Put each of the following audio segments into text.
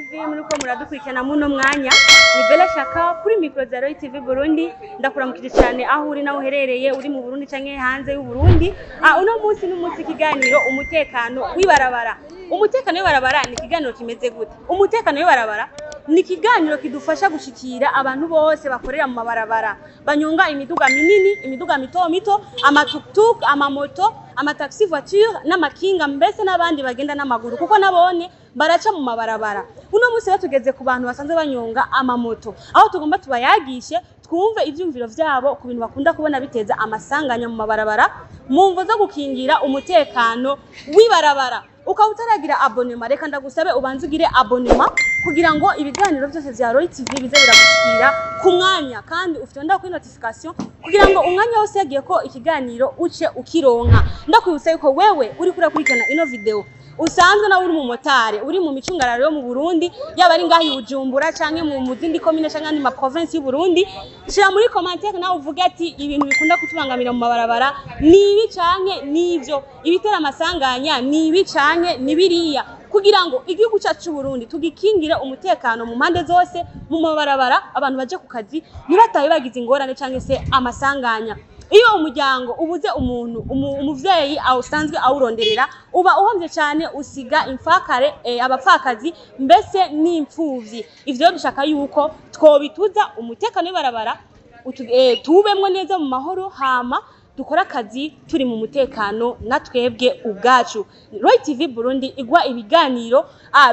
TV muriko muradukurikirana muno mwanya. Ni Bella Shaka kuri micro za Roy TV Burundi. Ndakuramukije cyane aho uri naho uherereye, uri mu Burundi canke hanze y'u Burundi. Uno munsi n'umunsi ikiganiro umutekano w'ibarabara. Umutekano w'ibarabara ni ikiganiro kimeze gute? Umutekano w'ibarabara ni ikiganiro kidufasha gushikira abantu bose bakorera mu mabarabara, banyonga imiduga minini, imiduga mito mito, amatuktuk, amamoto, amataxi voiture n'amakinga, mbese n'abandi bagenda n'amaguru, kuko nabone baraca mu mabarabara. Uno munsi rero tugeze ku bantu basanzwe banyonga amamoto, aho tugomba tubayagishe twumve ivyumviro vyabo ku bintu bakunda kubona biteza amasanganya mu mabarabara, mu mvo zo gukingira umutekano w'ibarabara. Ukaba utaragira abonnement, reka ndagusabe ubanze ugire abonnement kugira ngo ibiganiro byose vya Roy TV bize biragushikira ku mwanya, kandi ufite kuri notification kugira ngo umwanya wose yagiye ko ikiganiro uce ukironka. Ndakwibutsa yuko wewe uri kurakurikirana ino video usanzwe nawe uri mu motari, uri mu micungararo yo mu Burundi, yaba ari ngaho i Bujumbura canke mu zindi komine canke andi ma province y'u Burundi, shira muri commentaire nawe uvuge ati ibintu bikunda kutubangamira mu mabarabara ni ibi canke nivyo, ibitera amasanganya ni ibi canke ni biriya, kugira ngo igihugu cyacu c'u Burundi tugikingire umutekano mu mpande zose mu mabarabara, abantu baje ku kazi ntibatahe bagize ingorane canke se amasanganya. Iyo umuryango ubuze umuntu, umuvyeyi awusanzwe awuronderera, uba uhomvye cyane, usiga imfakare, abapfakazi mbese n'imfuvyi. Ivyo dushaka yuko twobituza umutekano w'ibarabara, tubemwo neza mu mahoro, hama dukora akazi turi mu mutekano na twebwe ubwacu. Roy TV Burundi igwa ibiganiro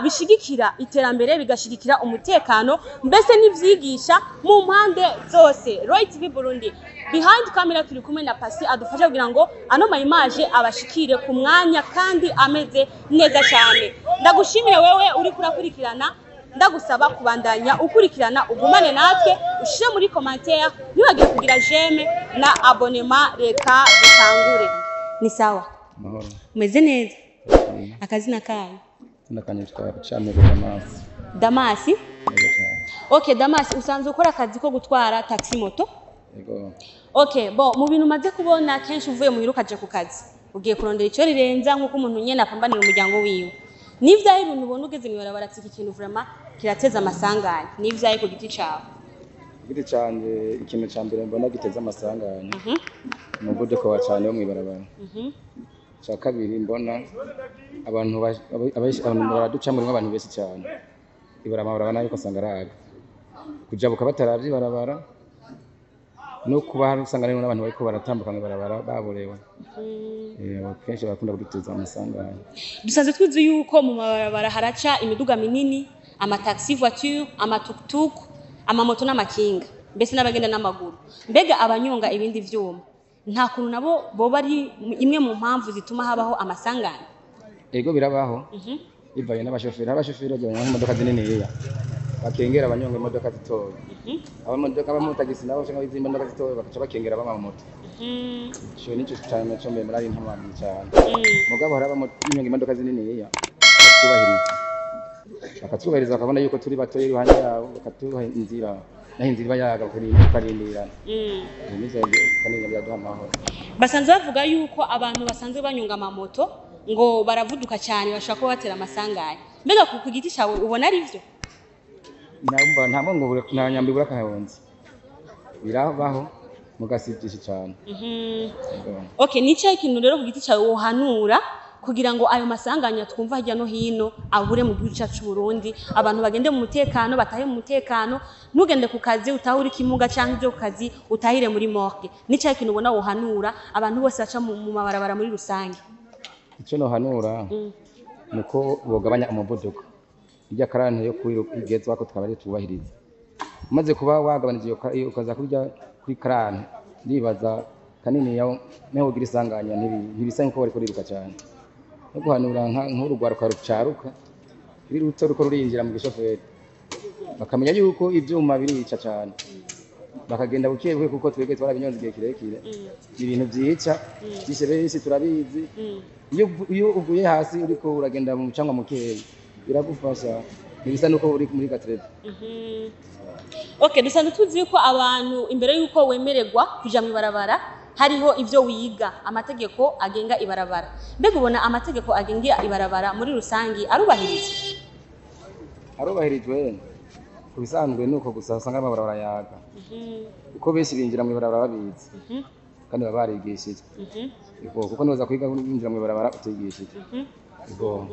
bishigikira iterambere, bigashigikira umutekano, mbese n'ivyigisha mu mpande zose. Roy TV Burundi, behind camera turi kumwe na Pasi adufasha kugira ngo ano ma image abashikire ku mwanya kandi ameze neza cyane. Ndagushimire wewe uri kurakurikirana, ndagusaba kubandanya ukurikirana, ugumane natwe, ushire muri commentaire, ntibagire kugira j'aime na abonnement. Reka dutangure. Ni sawa? Mahoro. Umeze neza? Akazina kayo? Nakanyitwa Camero Damasi. Damasi? Yego cyane. Okay, Damasi, usanzwe ukora akazi ko gutwara taxi moto? Yego. Okay, bo mu bintu umaze kubona kenshi uvuye muhira ukaja ku kazi, ugiye kurondera icyo rirenza nk'uko umuntu nyene apambanira umuryango wiwe, n'ivyahe ibintu ubona ugeze mw'ibarabara ati iki kintu vraiment kirateza amasanganya, n'ivyahe ku giti cawe? Ku giti canje, ikintu ca mbere mbona giteza amasanganya ni umuvuduko wa cane wo mw'ibarabara. Ca kabiri mbona abantu abantu baraducamwo rimwe, abantu benshi cyane, ibarabara nayo ugasanga araga kujabuka bataravye ibarabara, no kuba hari usanga hariho n'abantu bariko baratambuka mw'ibarabara baborewe. Kenshi barakunda kuduteza amasanganya. Dusanzwe tuzi yuko mu mabarabara haraca imiduga minini, amataxi voiture, amatuktuk, amamoto n'amakinga, mbese n'abagenda n'amaguru. Mbega abanyonga ibindi vyuma nta kuntu nabo boba ari imwe mu mpamvu zituma habaho amasanganya? Ego, birabaho bivanye n'abashoferi. Abashoferi bagira imodoka zininiya bakengera abanyonga imodoka zitoya, abamodoka abamotagisi nabo cyangwa izindi modoka zitoya bakaca bakengera abamamoto. Ico nico cane co mbere muri intwari cyane. Mugabo hari abanyonga imodoka zininiya bakatwubahiriza, bakatwubahiriza, bakabona yuko turi batoya iruhande yabo, bakatuha inzira, naho inzira iba yaga tukarindirana. Nivyo kanini byaduha amahoro. Basanzwe bavuga yuko abantu basanzwe banyonga amamoto ngo baravuduka cyane, bashobora kuba batera amasanganya. Mbega ku giti cyawe ubona ari vyo? Namba nta ngo nta nyambi bura kahonze, birabaho mugasi byinshi cyane. Yego. Okay, ni cyahe ikintu rero ku giti cyawe wohanura kugira ngo ayo masanganya twumva hirya no hino abure mu gihugu cyacu c'u Burundi, abantu bagende mu mutekano, batahe mu mutekano, ntugende ku kazi utahe uri kimuga, canke ibyo ku kazi utahire muri morgue? Ni cyahe ikintu ubona wohanura abantu bose baca mu mabarabara muri rusange? Icyo nohanura ni uko bogabanya umuvuduko. Irya karante yo igezwa ko twaba ari tubahiriza, umaze kuba wagabanije iyo ukaza kurya kuri karante, ndibaza kanini yawe niho ugira isanganya ntibisa nkuko bariko riruka cyane. No guhanura nk'urugwaruka rucaruka ruri ruto ruko rurinjira mu gishoferi, bakamenya yuko ivyuma birica cyane, bakagenda buke buke, kuko twebwe twarabinyonze igihe kirekire. Ni ibintu vyica vyishe benshi, turabizi. Iyo uvuye hasi uriko uragenda mu mucanga mukeya biragufasha, ntibisa nuko uri muri gatreve. Okay, dusanzwe tuzi yuko abantu imbere yuko wemererwa kuja mu ibarabara hariho ivyo wiga, amategeko agenga ibarabara. Mbega ubona amategeko agenga ibarabara muri rusangi arubahirizwa? Arubahirijwe ku bisanzwe, nuko gusa usanga amabarabara yaga, kuko benshi binjira mu ibarabara babizi kandi baba barigishijwe. Ego, kuko ntibaza kwiga winjira mu ibarabara utigishijwe. Ego.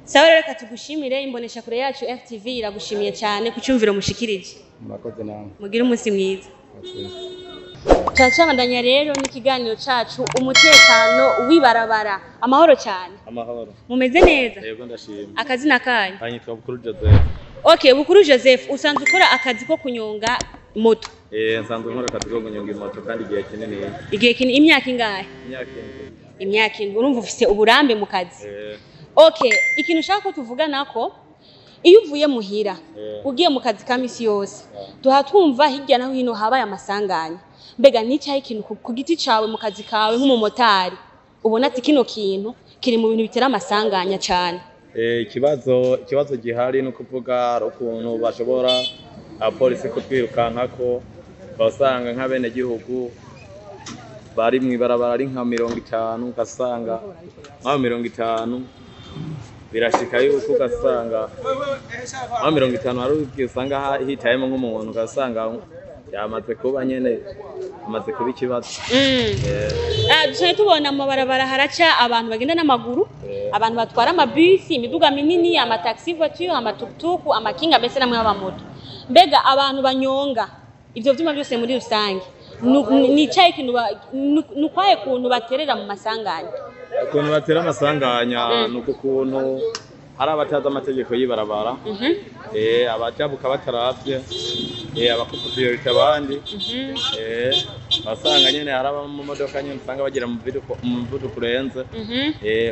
Sawa rero, reka tugushimire. Imboneshakure yacu RTV iragushimiye cyane ku cyumviro mushikirije. Murakoze namwe. Mugire umunsi mwiza. Murakoze. Turacabandanya rero n'ikiganiro cacu umutekano w'ibarabara. Amahoro cyane. Amahoro. Mumeze neza? Yego, ndashima. Akazina kanyu? Anyitwa Bukuru Joseph. Okay, Bukuru Joseph, usanzwe ukora akazi ko kunyonga moto? Eh, nsanzwe nkora akazi ko kunyonga imoto kandi igihe kinini. Igihe kinini, imyaka ingahe? Imyaka 7. Imyaka 7, urumva ufise uburambe mu kazi. Eh. Okay, ikintu ushaka ko tuvugana ko, iyo uvuye muhira ugiye mu kazi ka misi yose, tuha twumva hirya no hino habaye amasanganya. Mbega n'icyahe ikintu ku giti cawe, mu kazi kawe nk'umumotari, ubona ati kino kintu kiri mu bintu bitera amasanganya cane? Eh, ikibazo gihari ni ukuvuga hari ukuntu bashobora abapolisi kutwirukankako, ugasanga nk'abenegihugu bari mw'ibarabara ari nka 50, ugasanga nk'abo 50 birashika yuko ugasanga nka 50 hari igihe usanga hitayemo nk'umuntu, ugasanga yamaze kuba nyene amaze kuba ikibazo. Ah, dusanzwe tubona mu mabarabara haraca abantu bagenda n'amaguru, abantu batwara amabisi, imiduga minini, amataxi voiture, amatukutuku, amakinga, mbese namwe y'amamoto. Mbega abantu banyonga ivyo vyuma byose muri rusange, ni icahe ikintu ni ukwahe kuntu baterera mu masanganya? Ukuntu batera amasanganya ni uku kuntu hari abatazi amategeko y'ibarabara, abajabuka bataravye, abakupa abandi, basanga nyene hari aba mu modoka nyene usanga bagira umuvuduko urenze,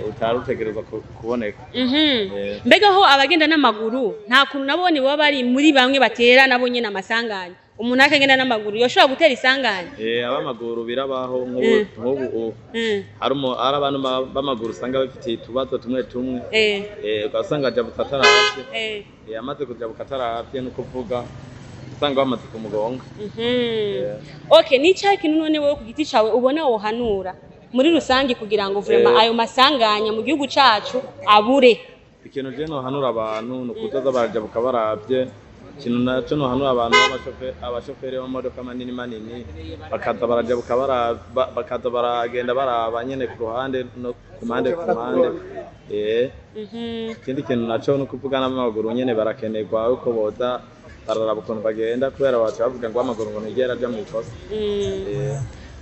utari utegerezwa kuboneka. Mbega ho abagenda n'amaguru, nta kuntu nabone baba bari muri bamwe batera nabo nyene amasanganya? Umuntu akagenda n'amaguru yoshobora gutera isanganya? Ab'amaguru birabaho, nk'ubu hari abantu b'amaguru usanga bafitiye utubazo tumwe tumwe, ugasanga ajabutse ataravye. Amaze kujabuka ataravye, ni ukuvuga usanga bamaze kumugonga. Okay, ni icahe kintu none wowe ku giti cawe ubona wohanura muri rusange kugira ngo vraiment ayo masanganya mu gihugu cacu abure? Ikintu je nohanura abantu ni ukuzoza barajabuka baravye. Ikintu naco nohanura abantu abashoferi b'amamodoka manini manini, bakaza barajabuka bakaza baragenda baraba nyene ku ruhande no ku mpande ku mpande. Ikindi kintu naco ni ukuvuga n'amaguru nyene barakenerwa uko boza bararaba ukuntu bagenda, kubera baca bavuga ngo amaguru ngo ntigera aja mw'ikosa.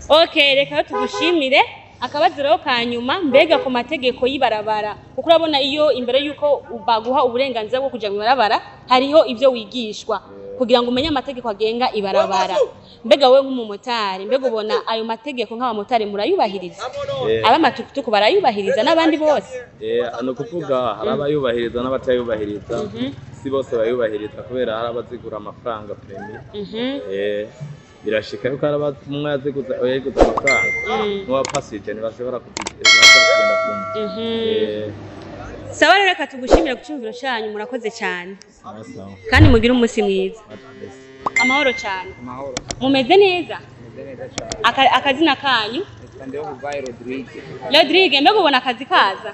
Okay, reka tugushimire. Akabazo rero ka nyuma, mbega ku mategeko y'ibarabara, kuko urabona iyo imbere y'uko baguha uburenganzira bwo kuja mw'ibarabara hariho ivyo wigishwa kugira ngo umenye amategeko agenga ibarabara, mbega wowe nk'umumotari, mbega ubona ayo mategeko nk'abamotari murayubahiriza? Ab'amatukutuku barayubahiriza n'abandi bose? Ni ukuvuga hari abayubahiriza n'abatayubahiriza. Si bose bayubahiriza, kubera hari abazigura amafaranga permis. Birashika yuko hari umwe yaziguze, yayiguze amafaranga n'uwapasije ntibashobora kugenda kumwe. Sawa rero, reka tugushimire ku cyumviro cyanyu. Murakoze cyane. Sawa sawa. Kandi mugire umunsi mwiza. Twese. Amahoro cyane. Amahoro. Mumeze neza? Meze neza cyane. Akazina kanyu? Nitwa Ndeho Rodrigue. Rodrigue, mbega ubona akazi kaza?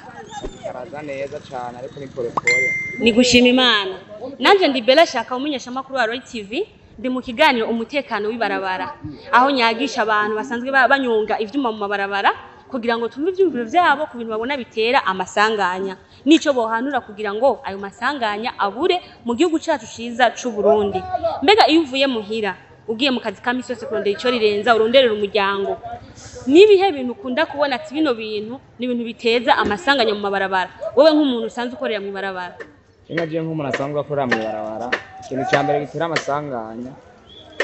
Karaza neza cyane, ariko ni pole pole. Ni gushima Imana. Nanje ndi Bella Shaka, umumenyeshamakuru wa Roy TV. Ndi mu kiganiro umutekano w'ibarabara, aho nyagisha abantu basanzwe banyonga ivyuma mu mabarabara kugira ngo tumve ivyumviro vyabo ku bintu babona bitera amasanganya n'ico bohanura kugira ngo ayo masanganya abure mu gihugu cacu ciza c'u Burundi. Mbega iyo uvuye muhira ugiye mu kazi ka misi yose kurondera ico rirenza, uronderera umuryango, nibihe bintu ukunda kubona ati bino bintu ni ibintu biteza amasanganya mu mabarabara, wowe nk'umuntu usanzwe ukorera mu ibarabara? Iyo nagiye nk'umuntu asanzwe akorera mu ibarabara, ikintu cya mbere gitera amasanganya,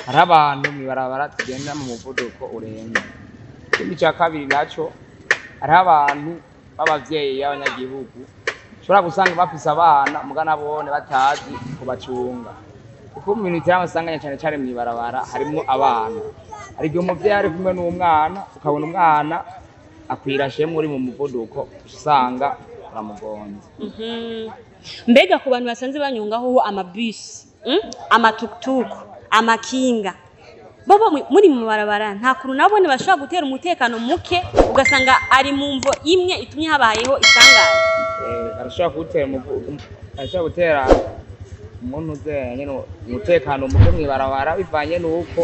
hari abantu mu ibarabara tugenda mu muvuduko urenze. Ikindi cya kabiri nacyo, hariho abantu b'abavyeyi b'abanyagihugu ushobora gusanga bafise abana muga nabone batazi kubacunga, kuko mu bintu bitera amasanganya cyane cyane mu ibarabara harimwo abana. Hari igihe umuvyeyi ari kumwe n'umwana, ukabona umwana akwirashemwo uri mu muvuduko, usanga uramugonze. Mbega ku bantu basanzwe banyongaho amabisi, amatukutuku, amakinga, bobo muri mu barabara nta kuntu nabone bashobora gutera umutekano muke, ugasanga ari mu mvo imwe itumye habayeho isanganya? Arashobora gutera Umuntu uze nyene umutekano muke mw'ibarabara bivanye n'uko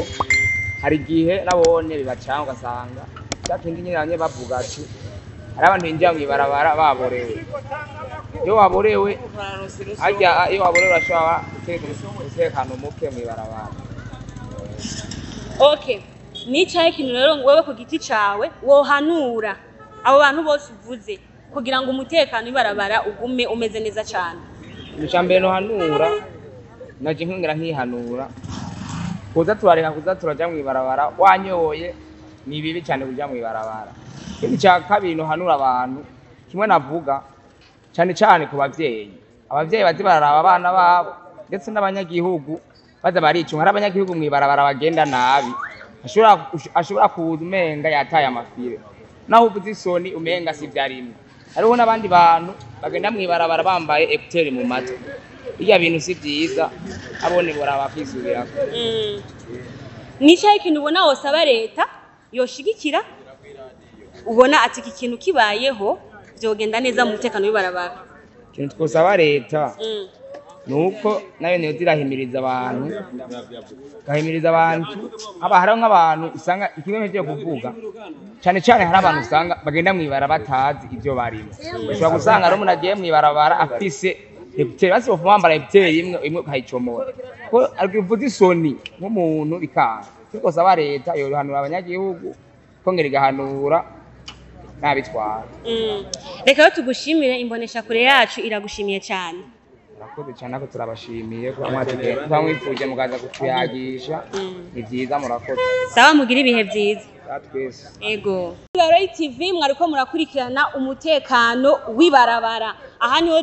hari igihe nabone bibacanga, ugasanga cya kindi nyene bamwe bavuga ati hari abantu binjira mw'ibarabara baborewe. Iyo waborewe harya, iyo waborewe urashobora guteza umutekano muke mw'ibarabara. Okay, nicaye ikintu rero, wewe ku giti cawe wohanura abo bantu bose uvuze kugira ngo umutekano w'ibarabara ugume umeze neza cane? Ica mbere nohanura, naje nkongera nkihanura, kuza turareka kuza turaja mw'ibarabara wanyoye. Ni bibi cyane kuja mw'ibarabara. Ikindi ca kabiri nohanura abantu, kimwe navuga cane cane ku bavyeyi, abavyeyi bazi bararaba abana babo, ndetse n'abanyagihugu baza baricunga. Hari abanyagihugu mw'ibarabara bagenda nabi, ashobora kuza umenga yataye amafire, naho uvuze isoni umenga si vyarimwe. Hariho n'abandi bantu bagenda mw'ibarabara bambaye écouteurs mu matwi. Birya bintu si vyiza, abone boraba kwisubirako. Nicaye ikintu ubona wosaba leta yoshigikira, ubona ati iki kintu kibayeho vyogenda neza mu mutekano w'ibarabara? Ikintu twosaba leta nuko nayo niyo zirahimiriza abantu, gahimiriza abantu. Haba hariho nk'abantu usanga, ikimwe mpejeje kuvuga cane cane, hari abantu usanga bagenda mw'ibarabara batazi ivyo barimo. Ushobora gusanga ari umuntu agiye mw'ibarabara afise écouteurs, basi bofuma wambara écouteur imwe imwe ukayicomora, ko bivuze isoni nk'umuntu bikanga. Twosaba leta yohanura abanyagihugu, kongera igahanura n'abitwara. Reka rero tugushimire, imboneshakure yacu iragushimiye cyane. Murakoze cyane, ako turabashimiye kuba kuba mwifuje mukaza kutuyagisha. Ni byiza, murakoze. Sawa, mugire ibihe byiza. Ba twese. Ego. Roy TV, mwariko murakurikirana umutekano w'ibarabara. Aha niho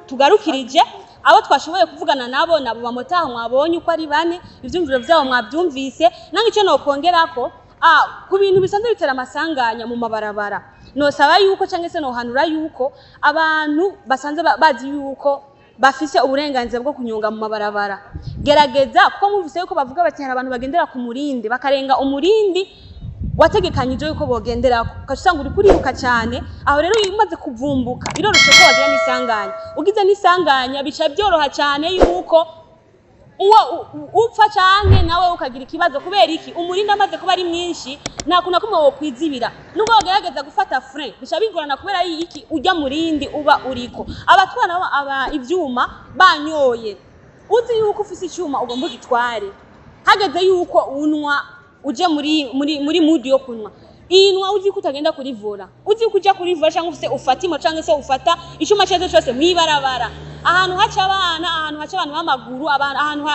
tugarukirije. Abo twashoboye kuvugana nabo nabo bamotari mwabonye uko ari bane, ivyumviro vyabo mwabyumvise. Nange icyo nokongerako, ku bintu bisanzwe bitera amasanganya mu mabarabara, nosaba yuko cyangwa se nohanura yuko abantu basanzwe bazi yuko bafise uburenganzira bwo kunyonga mu mabarabara, gerageza, kuko mwumvise yuko bavuga bati hari abantu bagendera ku murindi bakarenga umurindi wategekanyije yuko bogenderako, ugaca usanga uri kuriruka cyane. Aho rero iyo umaze kuvumbuka biroroshe ko wagira n'isanganya. Ugize n'isanganya bica byoroha cyane yuko uwo upfa canke nawe ukagira ikibazo. Kubera iki? Umurindi amaze kuba ari mwinshi, nta kuntu na kumwe wokwizibira. Nubwo wogerageza gufata frein bica bigorana. Kubera iki? Ujya murindi uba uriko abatwara aba ivyuma banyoye. Uzi yuko ufise icyuma ugomba ugitware, hageze yuko unwa uje muri mood yo kunywa, inwa uzi ko utagenda kuri volant. Uzi ko uja kuri volant cyangwa ufise ufata imo cyangwa se ufata icyuma cyose cyose mwibarabara, ahantu haca abana, ahantu haca abantu b'amaguru, ahantu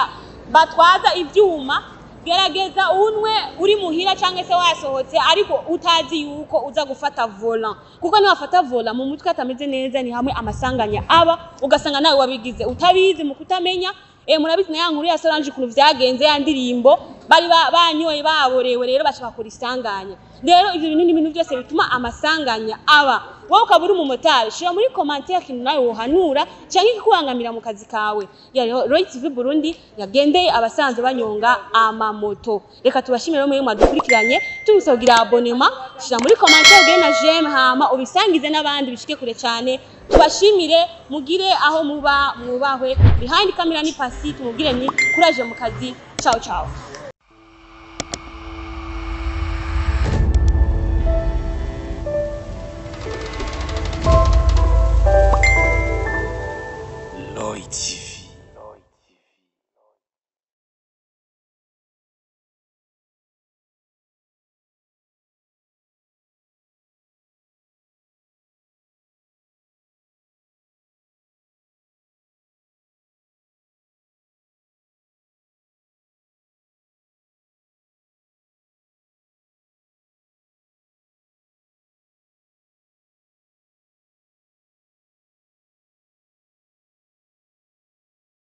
batwaza ivyuma, gerageza unwe uri muhira cyangwa se wasohotse, ariko utazi yuko uza gufata volant, kuko niwafata volant mu mutwe atameze neza, ni hamwe amasanganya aba, ugasanga nawe wabigize utabizi mu kutamenya. Murabizi na ya nkuru ya Solange ukuntu vyagenze, ya ndirimbo, bari banyoye baborewe, rero baca bakora isanganya. Rero ivyo bintu ni ibintu byose bituma amasanganya aba. Wowe ukaba uri umumotari, shira muri commentaire ikintu nawe wohanura cyangwa ikikubangamira mu kazi kawe. Ya Roy TV Burundi yagendeye abasanzwe banyonga amamoto. Reka tubashimire rero mwe mwadukurikiranye, tubisaba kugira abonnement, shira muri commentaire ugire na j'aime, hama ubisangize n'abandi bishike kure cyane. Tubashimire, mugire aho muba mwubahwe. Behind camera ni Pasi, tumubwire ni courage mu kazi. Ciao ciao. Lloyd TV.